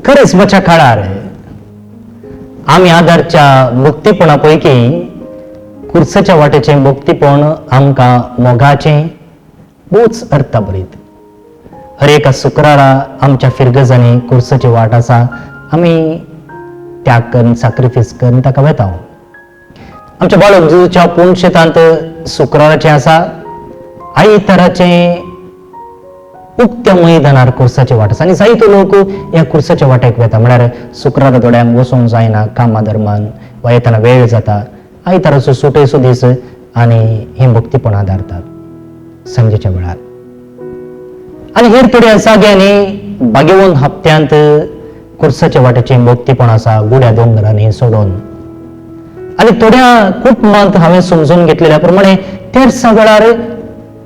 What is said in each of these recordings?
करेज्माच्या काळार आमी आदारच्या मुक्तीपणा पैकी कुर्साच्या वाटेचें मुक्तीपण आमकां मोगाचें बोच अर्थाभरीत. हर एका शुक्रारा आमच्या फिरगजांनी कुर्साची वाट आसा, आमी त्याग करून साक्रिफायस करून ताका वेता. आमच्या बाळक जेजूच्या पुणशेतांत शुक्राराचें आसा, आयताराचें उक्त्या मैदानार कुर्साची वाट आसा आनी जायतो लोक ह्या कुर्साच्या वाटेक वेता. म्हळ्यार शुक्रारा थोड्यांक वचोंक जायना कामा दरम्यान वा येतना वेळ जाता, आयताराचो सुटयेचो दीस आनी हें भक्तीपण आदारतात सांजेच्या वेळार. आनी हेर थोड्या जाग्यांनी बागेवन हप्त्यांत कुर्साच्या वाटेचें भक्तीपण आसा गुड्या दोंगरांनी सोडून. आनी थोड्या कुटुंबांत हांवें समजून घेतलेल्या प्रमाणे तेरसा वेळार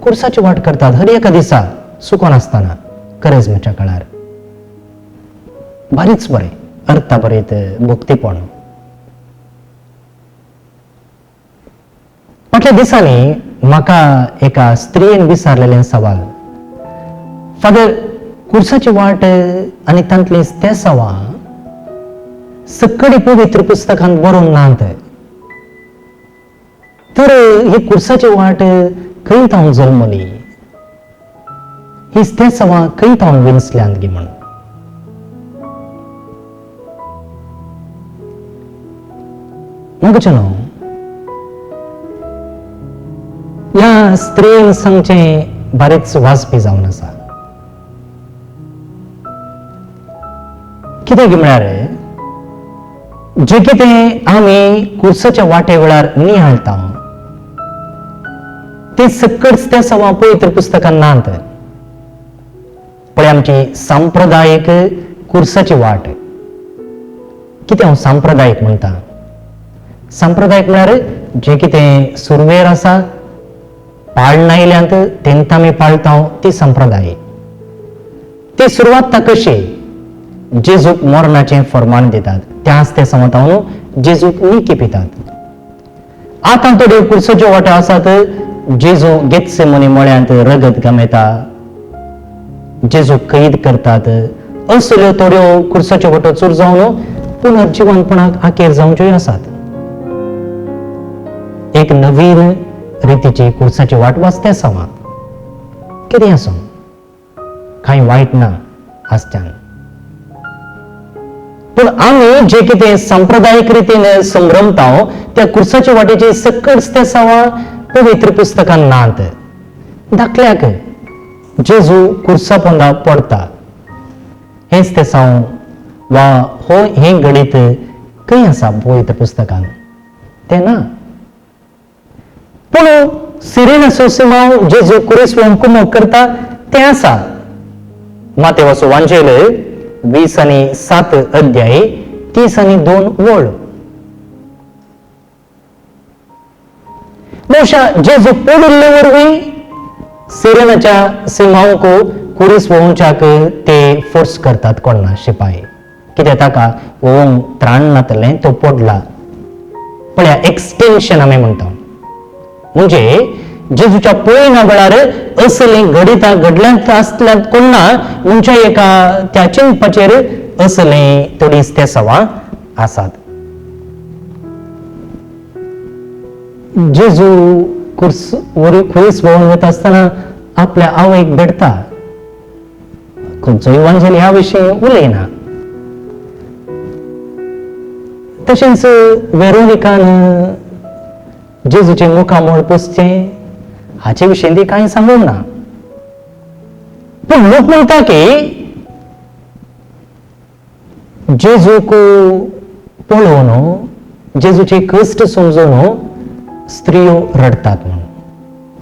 कुर्साची वाट करतात हर एका दिसा सुकोन आसतना करेज्माच्या काळार. बारीच बरें अर्थाभरीत भक्तीपण. फाटल्या दिसांनी म्हाका एका स्त्रियेन विचारलेलें सवाल, फादर कुर्साची वाट आनी तांतलीं तेसांवां सकडी पवित्र पुस्तकांत बरोवंक नात, तर ही कुर्साची वाट खंय तावन जल्मली, ही तेसांवां खंय तावन विंचल्यांत गी म्हूण. मोगचनो ह्या स्त्रियेन सांगचें बारीच वाजपी जावन आसा. कितें म्हळ्यार जें कितें आमी कुर्साच्या वाटे वेळार निहाळता ते सकट त्या सवा पवित्र पुस्तकान नात. पळय आमची सांप्रदायीक कुर्साची वाट. कितें हांव सांप्रदायीक म्हणटा? सांप्रदायीक म्हळ्यार जें कितें सुरवेर आसा पाळणा आयल्यांत तेंत आमी पाळता ती संप्रदाय. ती सुरवात कशी? जेजूक मरणाचें फर्मान दितात त्याच ते समतावन जेजूक निकी पितात. आतां थोड्यो कुर्साच्यो वाट्यो आसात, जेजू गेत्सेमनी मळ्यांत रगत गमेता, जेजू कैद करतात, असल्यो थोड्यो कुर्साच्यो वाटो चूर जावन पुनर्जिवनपणाक आखेर जावच्योय आसात. एक नवीन रितीची कुर्साची वाट वाचते सवा कितें आसूं कांय वायट ना आसच्यान, पूण आमी जे कितें सांप्रदायीक रितीन संभ्रमता त्या कुर्साच्या वाटेचे सकट ते सवा पवित्र पुस्तकान नात. धाकल्याक जेजू कुर्सा पोंदा पडता हेंच ते साव वा हो हें गणीत खंय आसा पवित्र पुस्तकान तें ना. पूण सिरेनाचो सिमांव जेजू कुरेस कुमक करता तें आसा. मातेवाचो वांजेल 20 आनी 7 अध्याय 30 आनी 2 वळ. बहुशा जेजू पडिल्ले वरवीं सिरेनाच्या सिमांवक कुरीस वोवच्याक ते फोर्स करतात कोणा शिपाय, कित्याक ताका वोवंक त्राण नातलें, तो पडला. पळया एक्सटेन्शन आमी म्हणटा, म्हणजे जेजूच्या पळयना वेळार असलीं घडितां घडल्यांत आसल्यात कोणा म्हणजे एका त्या चिंतपाचेर असलीं थोडीं तेसांवां आसात. जेजू कुर्स खुरीस भोंवन वता आसतना आपल्या आवयक भेटता, खंयचोय वांजेल ह्या विशीं उलयना. तशेंच वेरोनिकान जेजूचें मुखामळ पोसचें हाचे विशीं ती कांय सांगूंक ना. पूण लोक म्हणटा की जेजूक पळोवन जेजूचे कश्ट समजून स्त्रियो रडटात म्हणून.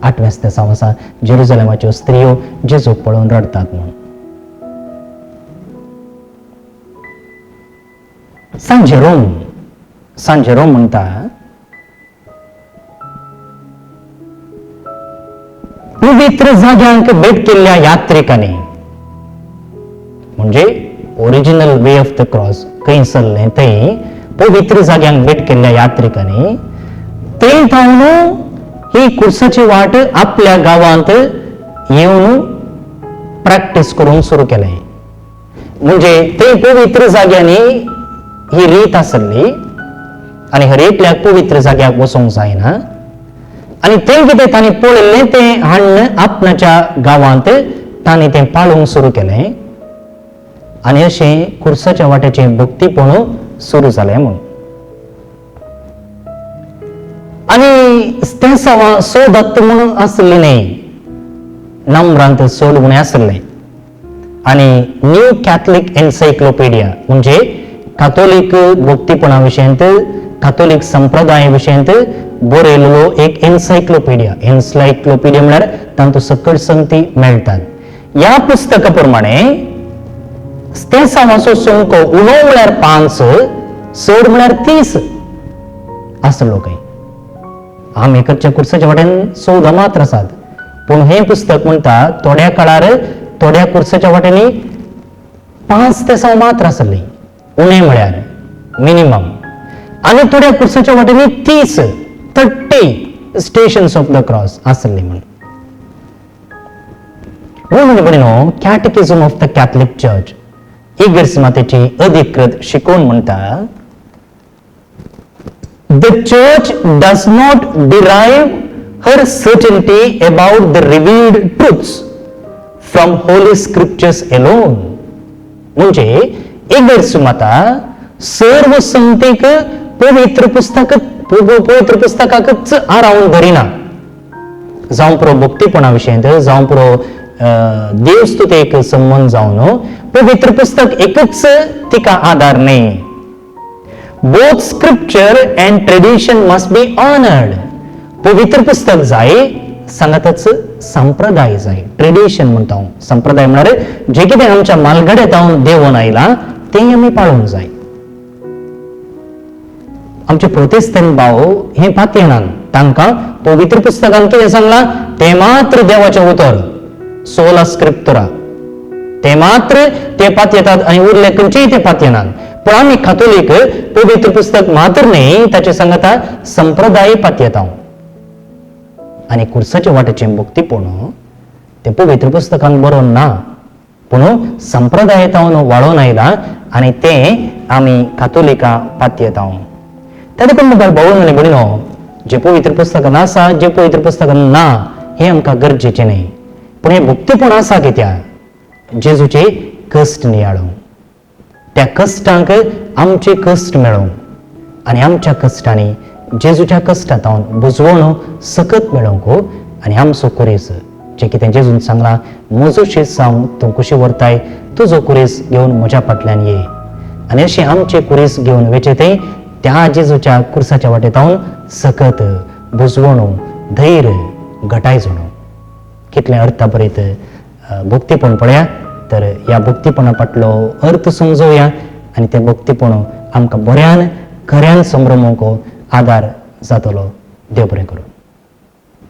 8व्या तेसांव आसा जेरुजलेमाच्यो स्त्रियो जेजूक पळोवन रडटात म्हणून. सान जेरोम, सान जेरोम म्हणटा पवित्र जाग्यांक भेट केल्ल्या यात्रिकांनी, म्हणजे original way of the cross खंय सरलें थंय पवित्र जाग्यांक भेट केल्ल्या यात्रिकांनी थंय थावन ही कुर्साची वाट आपल्या गांवांत येवन प्रॅक्टीस करूंक सुरू केलें. म्हणजे ते पवित्र जाग्यांनी ही रीत आसली आनी हर एकल्याक पवित्र जाग्याक वचूंक जायना आनी तें कितें तांणी पळयल्लें तें हाडून आपणाच्या गांवांत तांणी तें पाळूंक सुरू केलें आनी अशें कुर्साच्या वाट्याचें भक्तीपण सुरू जालें म्हूण. आनी तें सवा सोदत म्हणून आसलें न्हय, नंबरांत चड उणें आसलें. आनी न्यू कॅथलीक एन्सायक्लोपिडिया म्हणजे कातोलीक भक्तीपणा विशयांत, कातोलीक संप्रदाय विशयांत बरयलेलो एक एन्सायक्लोपिडिया. एन्सायक्लोपिडिया म्हळ्यार तांतूं सकट संगती मेळटात. ह्या पुस्तका प्रमाणे तेसांवाचो संको उणो म्हळ्यार 5, चड म्हळ्यार 30 आसलो खंय. आमी करच्या कुर्साच्या वाटेन 14 मात्र आसात, पूण हें पुस्तक म्हणटा थोड्या काळार थोड्या कुर्साच्या वाटेनी 5 तेसांव मात्र आसली उणें म्हळ्यार मिनिमम, आनी थोड्या कुर्साच्या वाटेनी 30 स्टेशन्स ऑफ the cross आसली म्हण. म्हणून म्हणून catechism of the Catholic church इगर्ज मातेची अधिकृत शिकवण म्हणटा, The church does not derive her certainty about the revealed truths from holy scriptures alone. म्हणजे इगर्ज माता सर्व संगतीक पवित्र पुस्तक पवित्र पुस्तकाकच आरावन धरिना, जावं पुरो भक्तीपणा विशयांत, जावं पुरो देवस्तुतेक संबंद जावन पवित्र पुस्तक एकच तिका आदार न्ही. Both scripture and tradition must be honored. पवित्र पुस्तक जाय सांगातच संप्रदाय जाय, ट्रेडिशन म्हणटा हांव. संप्रदाय म्हळ्यार जे कितें आमच्या मालगड्यात हांव देवून आयलां तें आमी पाळूंक जाय. आमचे प्रोटेस्टंट भाव हे पातयेनात, तांकां पवित्र पुस्तकान कितें सांगलां तें मात्र देवाचें उतर, सोला स्क्रिप्तुरा, ते मात्र ते पातयेतात आनी उरले खंयचेय ते पातयेनात. पूण आमी कातोलीक पवित्र पुस्तक मात्र न्ही, ताचे सांगता संप्रदाय पातयेता. आनी कुर्साच्या वाटेचें भक्तीपण तें पवित्र पुस्तकान बरोवन ना, पूण संप्रदायेतावन वाळोवन आयलां आनी तें आमी कातोलिकां पातयेता. त्या देखून मुखार भाव आनी भयणीनो, जें पवित्र पुस्तकान आसा, जें पवित्र पुस्तकान ना हें आमकां गरजेचें न्ही, पूण हें भक्तीपण आसा कित्याक? जेजूचे कश्ट नियाळूंक, त्या कश्टांक आमचे कश्ट मेळोवंक आनी आमच्या कश्टांनी जेजूच्या कश्टांत बुजवण सकत मेळोवंक आनी आमचो कुरेस जें कितें जेजून सांगलां, म्हजो शेत जावं तूं कुशी व्हरताय, तुजो कुरेस घेवन म्हज्या फाटल्यान ये, आनी अशें आमचे कुरेस घेवन वेचे तें त्या जेजूच्या कुर्साच्या वाटेतावन सकत बुजवण धैर्य घटाय जोडूं. कितलें अर्थ बरयत भक्तीपण पळया, तर ह्या भक्तीपणा फाटलो अर्थ समजोवया आनी तें भक्तीपण आमकां बऱ्यान खऱ्यान संभ्रमूंक आदार जातलो. देव बरें करूं.